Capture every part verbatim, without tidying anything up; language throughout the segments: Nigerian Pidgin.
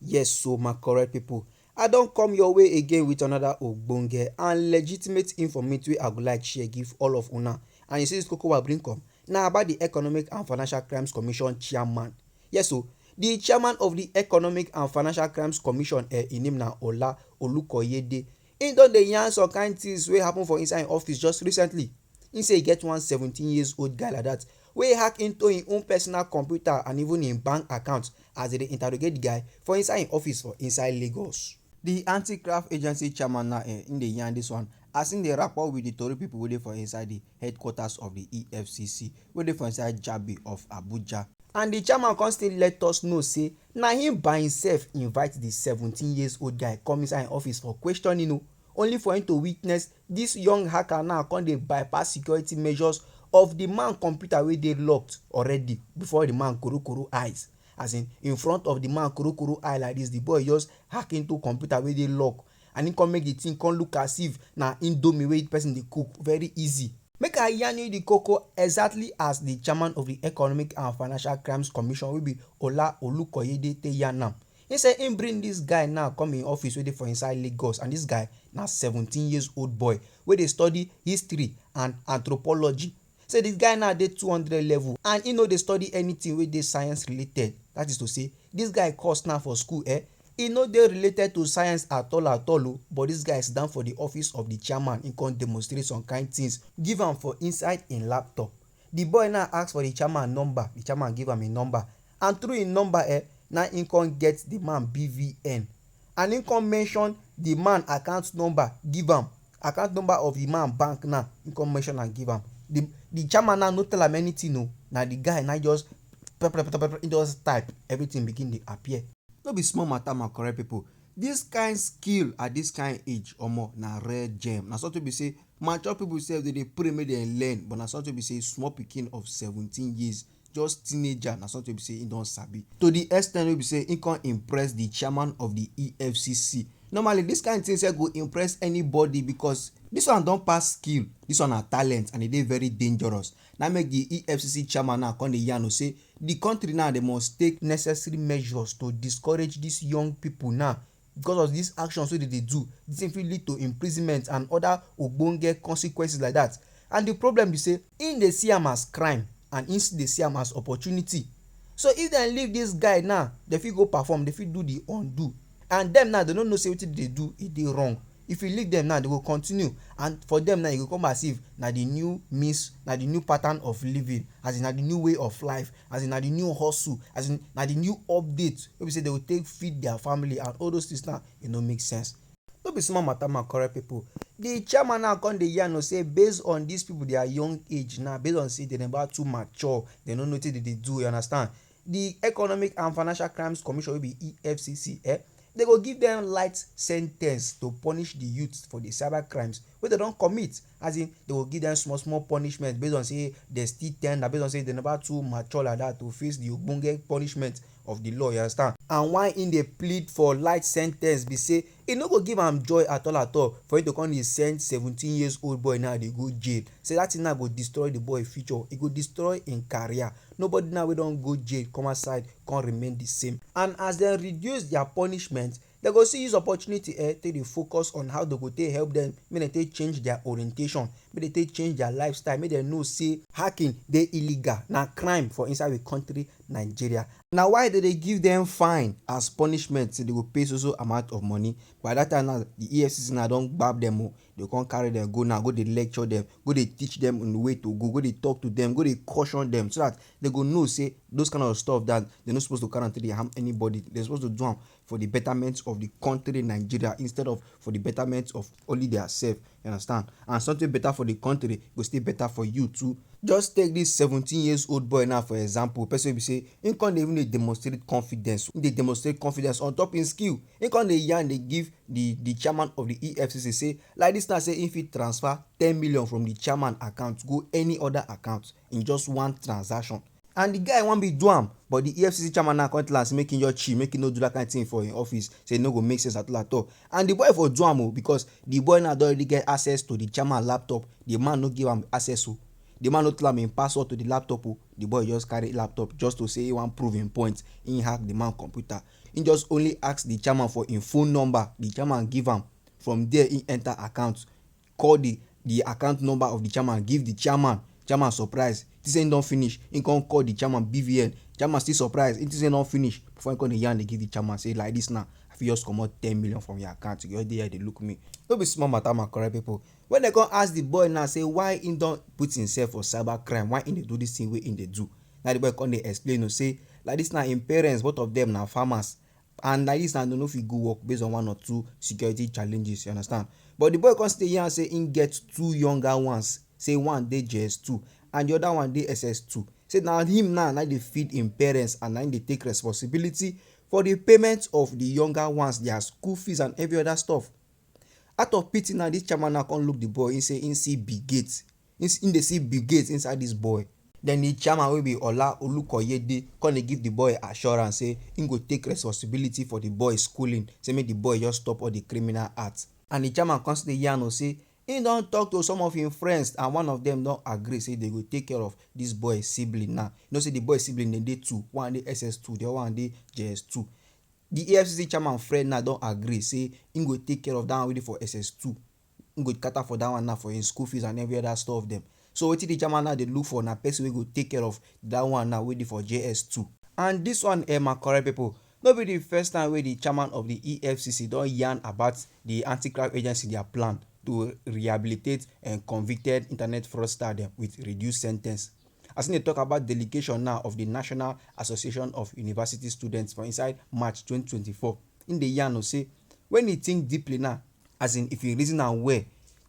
Yes, so my correct people, I don come your way again with another ogbonge and legitimate informate wey I go like share give all of una. And you see this cocoa I bring come, na about the Economic and Financial Crimes Commission chairman. Yes, so the chairman of the Economic and Financial Crimes Commission, eh, im name na Ola Olukoyede. Im don dey yarn some kind things wey happen for inside im office just recently. Im say e get one seventeen years old guy like that wey hack into im own personal computer and even im bank account as dem dey interrogate the guy for inside im office for inside Lagos. The anti-graft agency chairman now, eh, im dey yarn this one as im dey rapport with the tori people wey dey for inside the headquarters of the E F C C wey dey for inside Jabi of Abuja. And the chairman come still let us know say na him by himself invite the seventeen years old guy come inside im office for questioning o, only for him to witness this young hacker now come dey bypass security measures of the man computer wey dey locked already before the man korokoro eyes. As in, in front of the man korokoro eye like this, the boy just hack into computer wey dey lock, and he come make the thing come look as if na indomie wey person dey cook very easy. Make I yarn you the cocoa exactly as the chairman of the Economic and Financial Crimes Commission wey be Ola Olukoyede take yarn am. He say him bring this guy now come in office wey dey for inside Lagos, and this guy na seventeen years old boy wey dey study history and anthropology. Say this guy now dey two hundred level and he no dey study anything wey dey science related. That is to say, this guy course now for school, eh, e no dey related to science at all at all o, but this guy sit down for the office of the chairman, he come demonstrate some kind things give am for inside im laptop. The boy now ask for the chairman number, the chairman give am im number, and through im number, eh, na im come get the man B V N, and im come mention the man account number give am, account number of the man bank now, im come mention am give am. The the chairman now no tell am anything o, na the guy now just pepper pepper pepper, he just type, everything begin dey appear. No be small matter, my correct people. This kind skill at this kind age, omo, na rare gem. Na something be say mature people sef dey dey pray make dem learn, but na something be say small pikin of seventeen years, just teenager, na something be say he don sabi to the extent wey be say he come impress the chairman of the E F C C. Normally, this kind thing sef go impress anybody because this one don pass skill, this one na talent, and e dey very dangerous. Na make the E F C C chairman now come dey yarn o say the country now dey must take necessary measures to discourage these young people now because of these actions wey dem dey do. This thing fit lead to imprisonment and other ogbonge consequences like that. And the problem be say im dey see am as crime and im still dey see am as opportunity. So if dem leave this guy now, dem fit go perform, dem fit do the undo. And dem now, dem no know say wetin dem dey do e dey wrong. If you leave dem now, dem go continue, and for dem now, e go come as if na the new means, na the new pattern of living, as in na the new way of life, as in na the new hustle, as in na the new update wey be say dem go take feed their family, and all those things now, e no make sense. No be small matter, my correct people. The chairman now come dey yarn us say based on these people their young age now, based on say dem never too mature, dem no know wetin dem dey do, you understand? The Economic and Financial Crimes Commission wey be E F C C, eh, dem go give dem light sentence to punish the youth for the cyber crimes wey dem don commit. As in, dem go give dem small small punishment based on say dem still tender, based on say dem never too mature like that to face the ogbonge punishment of the law, you understand? And why im dey plead for light sentence be say e no go give am joy at all at all for him to come dey send seventeen years old boy now dey go jail. Say that thing now go destroy the boy future, e go destroy im career. Nobody now wey don go jail come outside come remain the same. And as dem reduce their punishment, dem go still use opportunity, eh, take dey focus on how dem go take help dem make dem take change their orientation, make dem take change their lifestyle, make dem know say hacking dey illegal, na crime for inside we country, Nigeria. Na why dem dey give dem fine as punishment, say dem go pay so so amount of money. By that time now, the E F C C now don gbab dem o. Dem come carry dem go now, go dey lecture dem, go dey teach dem on the way to go, go dey talk to dem, go dey caution dem, so that dem go know say those kind of stuff that dem no suppose to carry am take dey harm anybody. Dem suppose to do am for the betterment of the country Nigeria instead of for the betterment of only their self. You understand? And something better for the country go still better for you too. Just take this seventeen years old boy now for example. Person wey be say im come dey even dey demonstrate confidence, im dey demonstrate confidence on top im skill. Im come dey yarn dey give the the chairman of the E F C C say like this now, say im fit transfer ten million from the chairman account go any other account in just one transaction. And the guy wan be do am, but the E F C C chairman now come tell am say make him just chill, make him no do that kind thing for him office, say e no go make sense at all at all. And the boy for do am o, because the boy now don already get access to the chairman laptop. The man no give am access o. The man no tell am im password to the laptop o. The boy just carry laptop just to say he wan prove im point. He hack the man computer. He just only ask the chairman for im phone number. The chairman give am. From there, he enter account, call the the account number of the chairman, give the chairman. Chairman surprise, he say he don finish. He come call the chairman B V N. Chairman still surprise, he say he don finish. Before he come dey yarn dey give the chairman say, "Like this now, I fit just comot ten million from your account. You just dey here dey look me." No be small matter, my correct people. When they come ask the boy now say why he don put himself for cyber crime, why he dey do this thing wey he dey do, now the boy come dey explain o say, like this now, im parents, both of them na farmers, and like this now, they no fit go work based on one or two security challenges, you understand? But the boy come stay here and say he get two younger ones, say one dey J S two and the other one dey S S two. Say now him now, now dey feed im parents and now dey take responsibility for the payment of the younger ones, their school fees and every other stuff. Out of pity now, this chairman now come look the boy. He say he see Bill Gates. He, he dey see Bill Gates inside this boy. Then the chairman wey be Ola Olukoyede come dey give the boy assurance say he go take responsibility for the boy schooling. Say make the boy just stop all the criminal acts. And the chairman come still yarn o say he don talk to some of him friends and one of them don agree say they go take care of this boy sibling now. You know say the boy sibling dem dey two, one dey S S two, the other one dey J S two. The E F C C chairman friend now don agree say he go take care of that one wey dey for S S two. He go cater for that one now for him school fees and every other stuff dem. So wetin the chairman now dey look for na person wey go take care of that one now wey dey for J S two. And this one, eh, my correct people, no be the first time wey the chairman of the E F C C don yarn about the anti-crime agency their plan to rehabilitate and convicted internet fraudster dem with reduced sentence. As he dey talk about delegation now of the National Association of University Students for inside March twenty twenty-four, he dey yarn o say when he think deeply now, as in if he reason am well,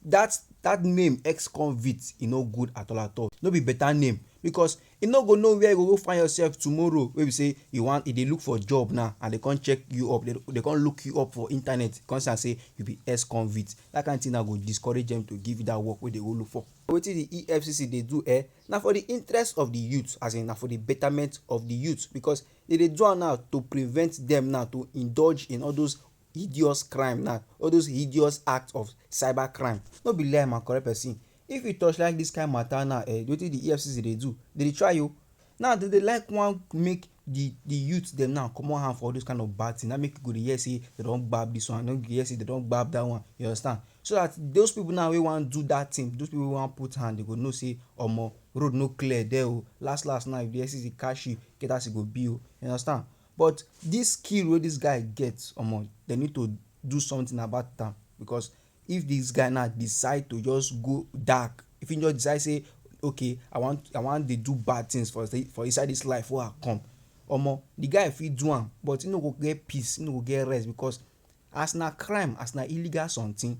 that that name ex-convict, e no good at all at all. No be better name, because you no go know where you go go find yourself tomorrow wey be say you wan, you dey look for job now and they come check you up, they, they come look you up for internet, come see am say you be ex-convict. That kind thing now go discourage them to give you that work wey they go look for. Wetin the E F C C dey do, eh, na for the interest of the youth, as in na for the betterment of the youth, because they dey do am now to prevent them now to indulge in all those hideous crime now, all those hideous acts of cyber crime. No be lie, my correct person. If you touch like this kind matter now, eh, wetin the E F C C dey do? They dey try you. Now they dey like wan make the the youth dem now comot hand for all those kind of bad thing. Now make you go dey hear say they don gbab this one, no go hear say they don gbab that one. You understand? So that those people now wey wan do that thing, those people wey wan put hand, they go know say omo, road no clear there o. Last last now, if the E F C C catch you, get as e go be o. You understand? But this skill wey this guy get, omo, they need to do something about am, because if this guy now decide to just go dark, if he just decide say, "Okay, I want I want dey do bad things for the, for inside this life wey I come," omo, the guy fit do am, but he no go get peace, he no go get rest, because as na crime, as na illegal something,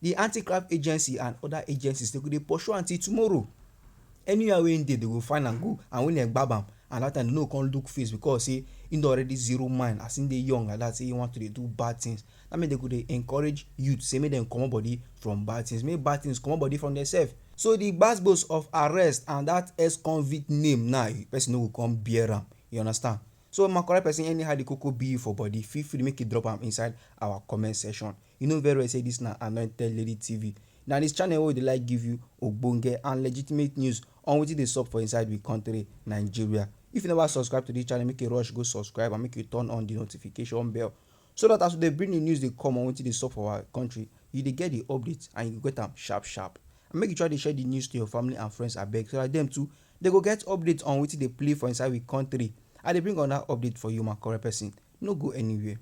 the anti-crime agency and other agencies, they go dey pursue am till tomorrow. Anywhere wey he dey, they go find am go, and when they gbab am, and that time they no come look face, because say he don already zero mind as he dey young like that, say he want to dey do bad things. That mean they go dey encourage youth say make dem comot body from bad things, make bad things comot body from themselves. So the gbasgbos of arrest and that ex-convict name now, person no go come bear am. You understand? So my correct person, anyhow the koko be for body, feel free make you drop am inside our comment section. You know very well say this na Anointed Lady T V. Na this channel wey dey like give you ogbonge and legitimate news on wetin dey sup for inside we country, Nigeria. If you never subscribe to this channel, make you rush go subscribe and make you turn on the notification bell, so that as we dey bring the news dey come on wetin dey sup for our country, you dey get the update and you go get am sharp sharp. And make you try dey share the news to your family and friends, abeg, so that them too, they go get update on wetin dey play for inside we country. I dey bring another update for you, my correct person. No go anywhere.